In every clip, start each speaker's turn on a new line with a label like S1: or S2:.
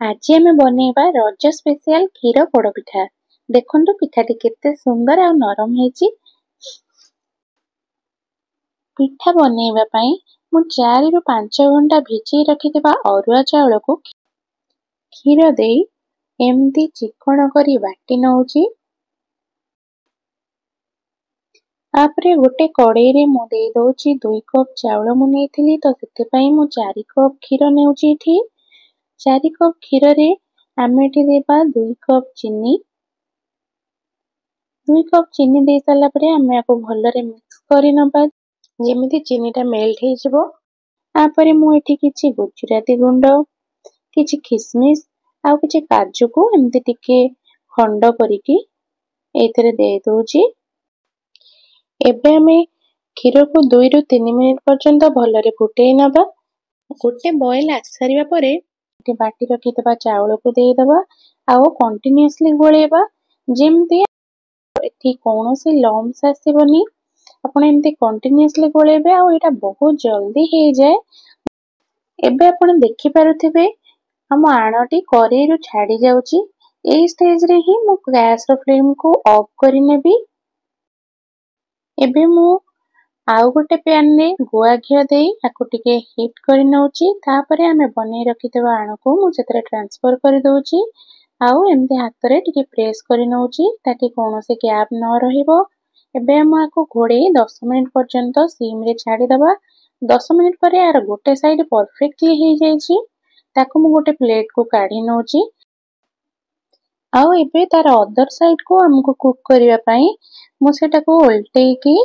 S1: ଆଜି ଆମେ ବନେଇବା ରଜ ସ୍ପେଶିଆଲ କ୍ଷୀର ପୋଡ଼ପିଠା। ଦେଖନ୍ତୁ, ପିଠାଟି କେତେ ସୁନ୍ଦର ଆଉ ନରମ ହେଇଛି। ପିଠା ବନେଇବା ପାଇଁ ମୁଁ 4ରୁ 5 ଘଣ୍ଟା ଭିଜେଇ ରଖିଥିବା ଅରୁଆ ଚାଉଳକୁ କ୍ଷୀର ଦେଇ ଏମିତି ଚିକଣ କରି ବାଟି ନଉଛି। ତାପରେ ଗୋଟେ କଡ଼େଇରେ ମୁଁ ଦେଇ ଦଉଛି, 2 କପ୍ ଚାଉଳ ମୁଁ ନେଇଥିଲି, ତ ସେଥିପାଇଁ ମୁଁ 4 କପ୍ କ୍ଷୀର ନେଉଛି ଏଠି। 4 କପ୍ କ୍ଷୀରରେ ଆମେ ଏଠି ଦେବା 2 କପ୍ ଚିନି। 2 କପ୍ ଚିନି ଦେଇ ସାରିଲା ପରେ ଆମେ ୟାକୁ ଭଲରେ ମିକ୍ସ କରି ନେବା, ଯେମିତି ଚିନିଟା ମେଲ୍ଟ ହେଇଯିବ। ତାପରେ ମୁଁ ଏଠି କିଛି ଗୁଜୁରାତି ଗୁଣ୍ଡ, କିଛି ଖିସମିସ ଆଉ କିଛି କାଜୁକୁ ଏମିତି ଟିକେ ଖଣ୍ଡ କରିକି ଏଇଥିରେ ଦେଇ ଦଉଛି। ଏବେ ଆମେ କ୍ଷୀରକୁ 2ରୁ 3 ମିନିଟ୍ ପର୍ଯ୍ୟନ୍ତ ଭଲରେ ଫୁଟେଇ ନେବା। ଗୋଟେ ବଏଲ ଆସି ସାରିବା ପରେ ଏଠି ବାଟି ରଖିଥିବା ଚାଉଳକୁ ଦେଇଦେବା ଆଉ କଣ୍ଟିନ୍ୟୁଅସଲି ଗୋଳେଇବା, ଯେମିତି ଏଠି କୌଣସି ଲମ୍ପସ ଆସିବନି। ଆପଣ ଏମିତି କଣ୍ଟିନ୍ୟୁଅସଲି ଗୋଳେଇବେ ଆଉ ଏଇଟା ବହୁତ ଜଲ୍ଦି ହେଇଯାଏ। ଏବେ ଆପଣ ଦେଖିପାରୁଥିବେ, ଆମ ଆଣଟି କରେଇରୁ ଛାଡ଼ି ଯାଉଛି। ଏଇ ଷ୍ଟେଜରେ ହିଁ ମୁଁ ଗ୍ୟାସର ଫ୍ଲେମକୁ ଅଫ୍ କରିନେବି। ଏବେ ମୁଁ ଆଉ ଗୋଟେ ପ୍ୟାନରେ ଗୁଆ ଘିଅ ଦେଇ ତାକୁ ଟିକେ ହିଟ୍ କରି ନେଉଛି। ତାପରେ ଆମେ ବନେଇ ରଖିଥିବା ଆଣକୁ ମୁଁ ସେଥିରେ ଟ୍ରାନ୍ସଫର କରିଦେଉଛି ଆଉ ଏମିତି ହାତରେ ଟିକେ ପ୍ରେସ୍ କରି ନେଉଛି, ତାକି କୌଣସି ଗ୍ୟାପ୍ ନ ରହିବ। ଏବେ ଆମେ ଆକୁ ଘୋଡ଼େଇ 10 ମିନିଟ୍ ପର୍ଯ୍ୟନ୍ତ ସିମ୍ରେ ଛାଡ଼ିଦେବା। 10 ମିନିଟ୍ ପରେ ଏହାର ଗୋଟେ ସାଇଡ୍ ପରଫେକ୍ଟଲି ହେଇଯାଇଛି। ତାକୁ ମୁଁ ଗୋଟେ ପ୍ଲେଟକୁ କାଢ଼ି ନେଉଛି। ଆଉ ଏବେ ତାର ଅଦର ସାଇଡ୍କୁ ଆମକୁ କୁକ୍ କରିବା ପାଇଁ ମୁଁ ସେଇଟାକୁ ଓଲଟେଇକି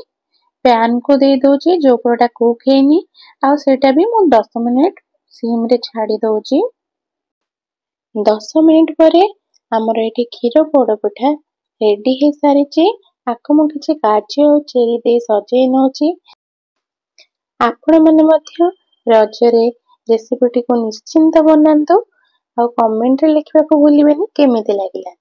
S1: ପ୍ୟାନ୍କୁ ଦେଇ ଦେଉଛି, ଯେଉଁ ପଟଟା କୁକ୍ ହେଇନି, ଆଉ ସେଇଟା ବି ମୁଁ 10 ମିନିଟ୍ ସିମ୍ରେ ଛାଡ଼ି ଦେଉଛି। 10 ମିନିଟ୍ ପରେ ଆମର ଏଠି କ୍ଷୀର ପୋଡ଼ ପିଠା ରେଡ଼ି ହେଇସାରିଛି। ଆକୁ ମୁଁ କିଛି କାଜୁ ଆଉ ଚେରି ଦେଇ ସଜେଇ ନେଉଛି। ଆପଣମାନେ ମଧ୍ୟ ରଜରେ ରେସିପିଟିକୁ ନିଶ୍ଚିନ୍ତ ବନାନ୍ତୁ ଆଉ କମେଣ୍ଟରେ ଲେଖିବାକୁ ଭୁଲିବେନି କେମିତି ଲାଗିଲା।